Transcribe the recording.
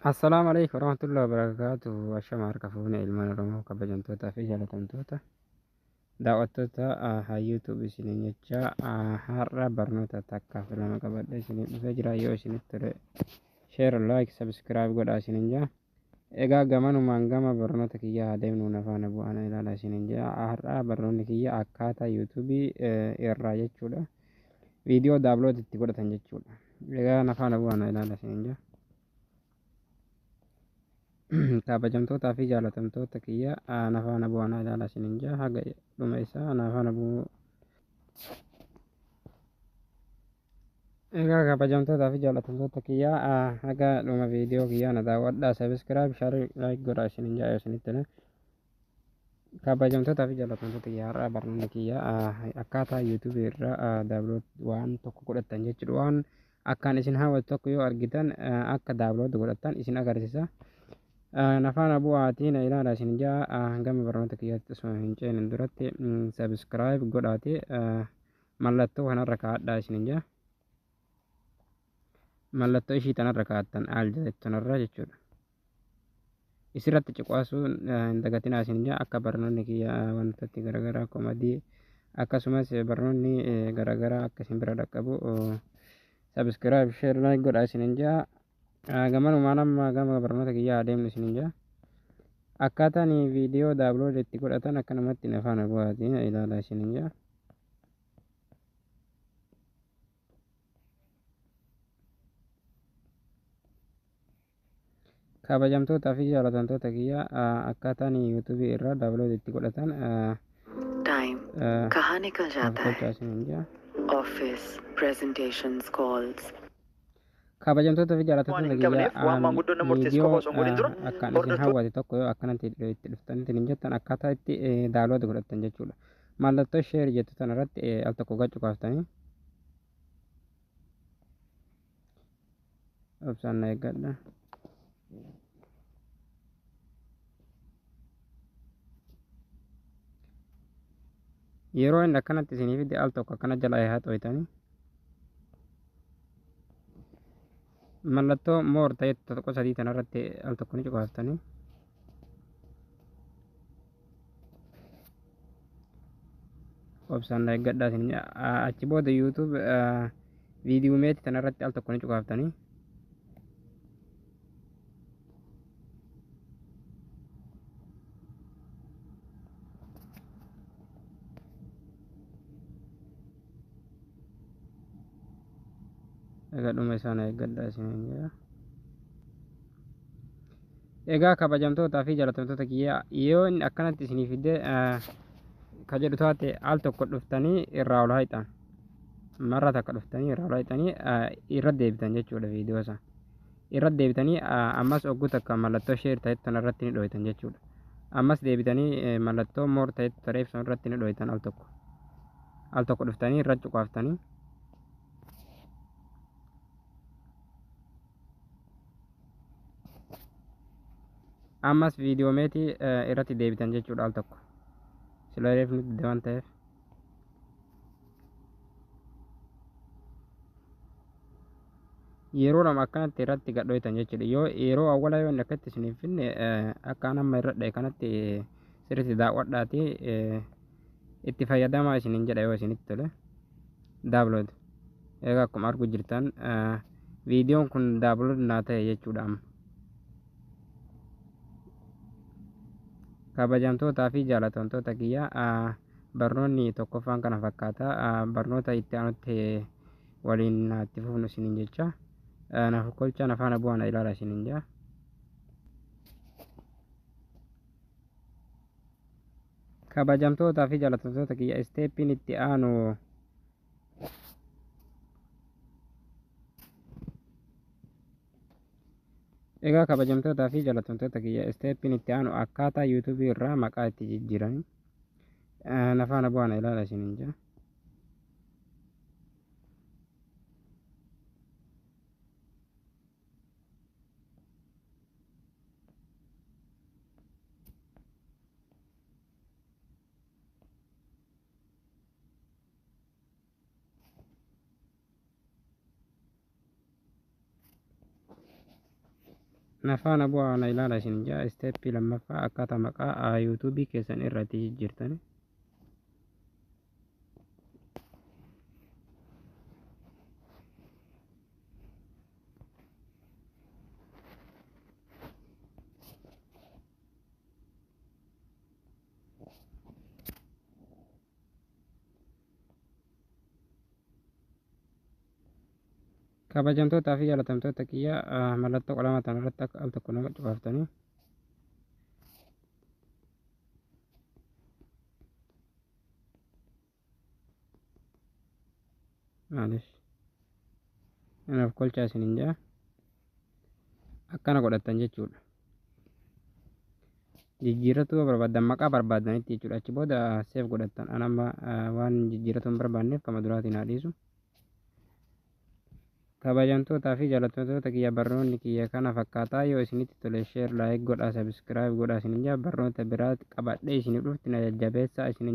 Assalaamu alaikum warahmatullahi wabarakaatuh. Ashama harka fuune ilmaan Oromoo kabajamtootaa fi jaalatamtoota daawwattoota YouTube isiniin jecha har'a barnoota takkaaf lama qabadhe isiniif dhufee jira. Yoo isinitti tole share, like, subscribe godhaa isiniin jaa. Egaa gamanumaan gama barnoota kiyyaa haa deemnu, na faana bu'aa ilaalaa isiniin jaa. Har'a barnoonni kiyya akkaataa YouTube irraa jechuudha. Viidiyoo download itti godhatan jechuudha. Egaa na faana bu'aa ilaalaa isiniin jaa. Kabajamtootaa fi jaalatamtoota kiyya, na faana bu'aa ilaalaa isiniin jaa. Haga dhuma isaa na faana bu'uu. Egaa kabajamtootaa fi jaalatamtoota kiyya, haga dhuma viidiyoo kiyyaa na daawwadhaa, subscribe, share, like godhaa isiniin jaa yoo isinitti tole. Kabajamtootaa fi jaalatamtoota kiyya, har'a barnoonni kiyya akkaataa YouTube irraa download waan tokko godhattan jechuudha. Waan akkaan isin hawwatu tokko yoo argitan akka download godhattan isin agarsiisa. Na faana bu'aatii na ilaalaa isin jaa. Gama barnoota kiyyaatti osoo hin ceenen duratti subscribe godhaati mallattoo kanarra kaa'adhaa isin jaa. Mallattoo ishii tanarra kaa'attan all jettanarra jechuudha. Isirratti cuqaasuun hin dagatinaa isin jaa. Akka barnoonni kiyya wantooti garaagaraa, comedy, akkasumas barnoonni garaagaraa akka isin bira dhaqqabu subscribe, share, like godhaa isin jaa. Gamanumaan amma gama barnoota kiyyaa adeemnu isin jaa. Akkaataan viidiyoo download itti godhatan akkanumatti na faana bu'aatii ilaalaa isin jaa. Kabajamtootaa fi jaalatamtoota kiyya, akkaataan YouTube irraa download itti godhatan Time कहाँ निकल जाता है? Tolchaa isin jaa. Office presentations, calls. Kabajamtoota fi Waan jaalatamtoota hin kiyya, qabneef waan maanguddoon nama murteessu viidiyoo qofa osoo hin godhin dura akkaan isin hordoftoota hawwate tokko yoo akkanatti itti dhuftanitti hin jettan akkaataa itti download godhatan jechuudha. Mallattoo share jettu tana irratti al tokko gacu kaaftanii obsaan na eeggadha. Yeroo inni akkanatti isinii fide al tokko akkana jala haa xooytanii mallattoo more ta'e tokko sadii tana irratti al tokko ni cuqaaftanii. Obsaan na eeggadhaa isin. Achi booda YouTube viidiyoo meeti tana irratti al tokko ni cuqaaftanii. Egaa dhuma isaa na eeggadhaa isin jedha. Egaa kabajamtootaa fi jaalatamtoota kiyya, yoo inni akkanatti isinii fide ka jedhu taate al tokko dhuftanii irraa ol haixan. Marra takka dhuftanii irraa ol haixanii irra deebitan jechuudha viidiyoo isaa. Irra deebitanii ammas ogguu takka mallattoo share ta'e tana irratti ni dhohitan jechuudha. Ammas deebitanii mallattoo more ta'e tareef sun irratti ni dhohitan al tokko. Al tokko dhuftanii irra cuqaaftanii. Ammas viidiyoo meetii irratti deebitan jechuudha al tokko. Sila reef nuti dide waan ta'eef. Yeroo lama akkanatti irratti gadhoytan jechuudha. Yoo yeroo awwalaa yoo inni akkatti isiniif finne akka an amma irra dha'e kanatti sirriitti daawwadhaati itti fayyadamaa isiniin jedha yoo isinitti tole. Download. Egaa akkuma argu jirtan viidiyoon kun download naa ta'e jechuudha amma. Kabajamtootaa fi jaalatamtoota kiyya, barnoonni tokkoffaan kana fakkaata. Barnoota itti aanutti waliin itti fufnu isiniin jecha. Naaf kolchaa, na faana bu'aa na ilaala isiniin jaa. Kabajamtootaa fi jaalatamtoota kiyya, steppiin itti aanu Egaa kabajamtootaa fi jaalatamtoota kiyya, steppiin itti aanu akkaataa YouTube irraa maqaa itti jijjiiran. Na faana bu'aa na ilaala isiniin jaa. Na faana bu'aa, na ilaala isin jaa. Step lammaffaa, akkaataa maqaa YouTubeii keessan irratti jijjiirtani. Kabajamtootaa fi jaalatamtoota kiyya, mallattoo qalama tana irratti akka al tokko nama cufaaftanii maaliif nanaaf kolchaa isiniin jaa, akkana godhattan jechuudha. Jijjiirratuu barbaaddan maqaa barbaaddanitti jechuudha. Achi booda save godhattan. An amma waan jijjiirratuu hin barbaanneef kama duraatiin haa dhiisu. Kabajamtootaa fi jaallatamtoota kiyya, barnoonni kiyya kana fakkaataa. Yoo isinitti tole share, like godhaa, subscribe godhaa isinin jaa. Barnoota biraa qabadhee isiniif dhufti, na jajjabeessaa isinin.